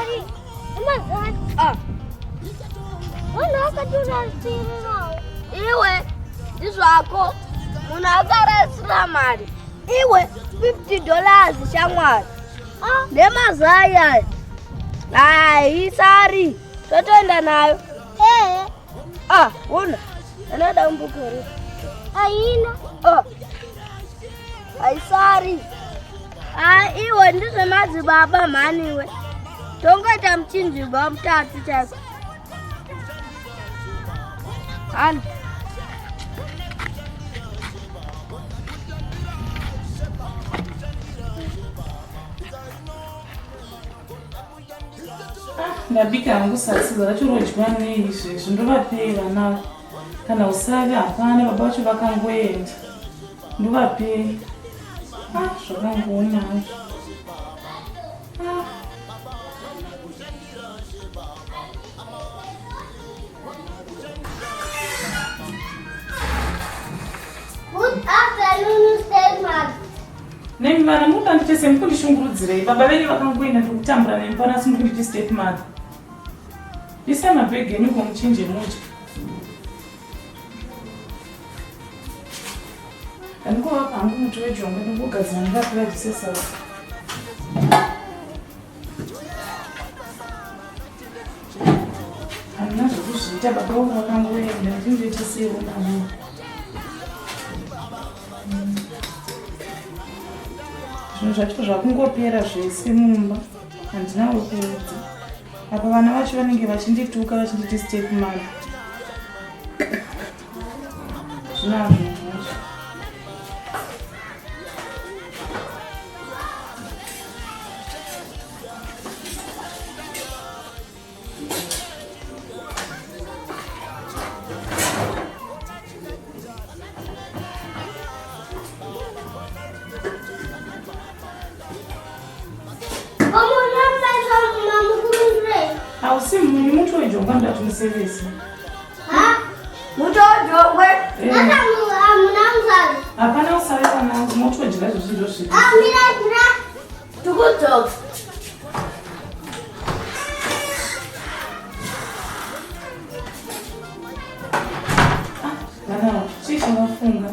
Mari nemazai. Ah. Vanhu vakatorasirirawo. Iwe ndizvako munhu akarasira mari iwe 50 dollars shamwari Ah, nemazai aya haisari totoenda nayo eh, ah una anoda mbukuru haina. ah haisari ah iwe ndizvemadzibaba mhani iwe tongoita muchinjirwa mutatu chaiko hani Ndabika hangu sadza racho rodyiwa nei izvezvi ndovapei vana ava kana usavi hapana baba vacho vakangoenda ndovapei ah zvakangoona hazvo ah. Good afternoon, stepmother. Nemi vana mukandite semukundishungurudzirei baba venyu vakangoenda ndiri kutambura nemi pano asi mukunditi step mother isai mabhegi enyu ko muchinje mudye ndingovapa hangu muti wejongwe ndingogadzira ndingapirajise sadza handina zvekuzviita baba vangu vakangoenda ndindoita seiwo navo zvinhu zvacho zvakungopera zvese mumba handina wekuudza apa vana vacho vanenge vachindituka vachinditi step mother zvinazvo zvacho Hausi munyu muti wejongwe ndati musevese. Muti wejongwe? Eh. Hapana usavi pana muti wejongwe zvizvi zvozviri. Tukudzoka. Vana, chii chavafunga?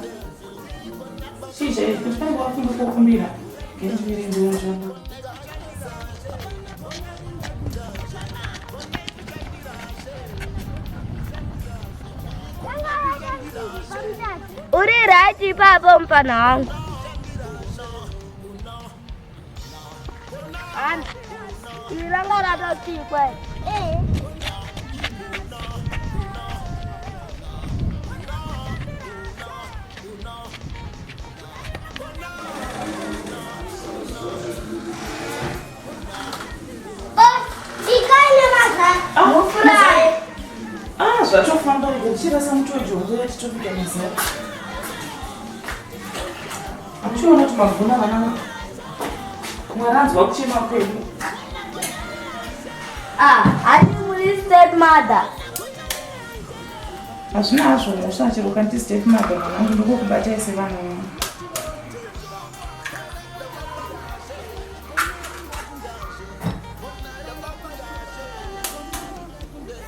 Chii chaizvo kuti pange wafunga kokumbira? Ngendiviri ndonzvimbo. Uri right ipapo mfana wangu. Ana, iri ranga ratotsikwa iri. Eh. Oh, Ah, Mufurayi. Ah, zvatofamba rega tichirasa mutojo uya titobika mazai. Amuchiona kuti magona vana vangu. Mwari anzwa kuchema kwedu. Ah, hati muri step mother. Hazvina hazvo mhosva chero ukanti step mother mwanangu ndokokubata ese vana vangu.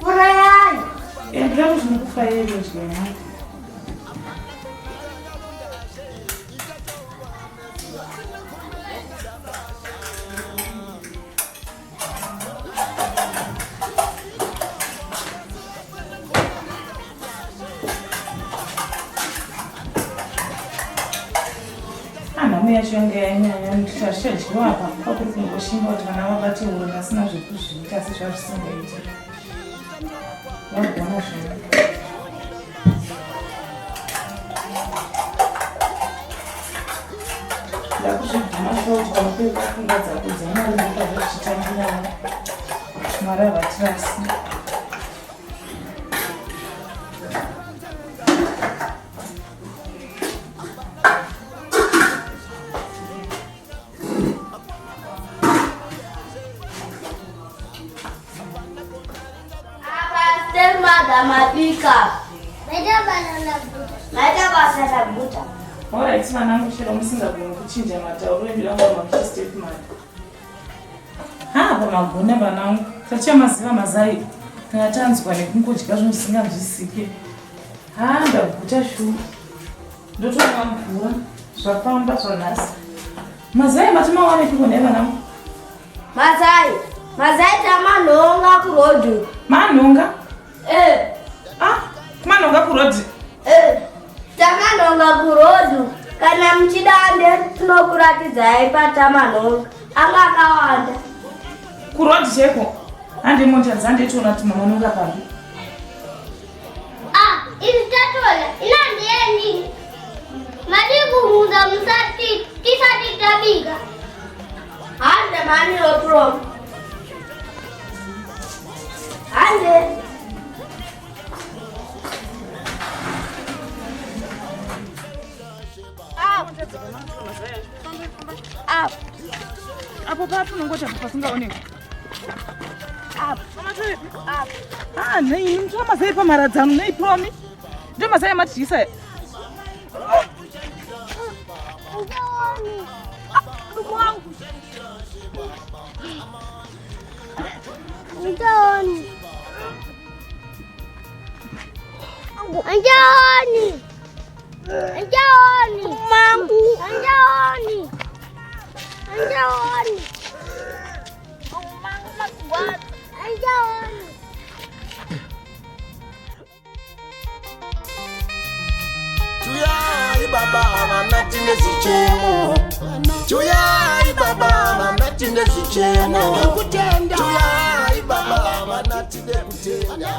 Furayai. Endera kuti ndikufayei kudya yangu. Nhamo yacho yanga yanyanya nekuti hazvichadyiwa apa kwakuri kungoshinga kuti vana vabate huro vasina zvekuzviita asi zvazvisingaiti vagona zvavo ndakuzvibvuma shuwa kuti pamupei pafungwa dzako dzamwari ndopazvachichitangirawo mwari havatirasi Apa stepmother mabika. Maita basa ndaguta. Maita basa ndaguta. Alright vanangu chero musingagoni kuchinja matauro enyu ranga makuti stepmother. Ha, Apa magona vanangu, tachamaziva mazai kana tanzwa nekungodya zvinhu zvisinganzwisike. Haa ndaguta shuwa. Ndotomwa mvura zvafamba zvanhasi. Mazai mati mawanepiko nhai vanangu? Mazai, mazai tamanhonga kurodhi. Manhonga? Eh. Ah, kumanhonga kurodhi. Eh. Tamanhonga kurodhi. Kana muchida ande tinokuratidzai patamanhonga. Anga akawanda. Kurodhi chaiko? Hande mota dzandetoona kuti mamanhonga papi. Ah, iri tatola inandiendi. Madi kumuza musati tisati tabika. Hande mani otro. Hande. Apo papi unongoti apo pasingaoneki. Apo. Apo. Ah, nei, mutora mazai pamharadzano nei promi? Ndo mazai amatidyisa aya. Njooni. Njooni. Njooni. Mangu. Njooni. Njooni. Njooni. Tuyai baba vana tine zvichemo. Tuyai baba vana tine zvichemo. Tuyai baba vana tine kutenda.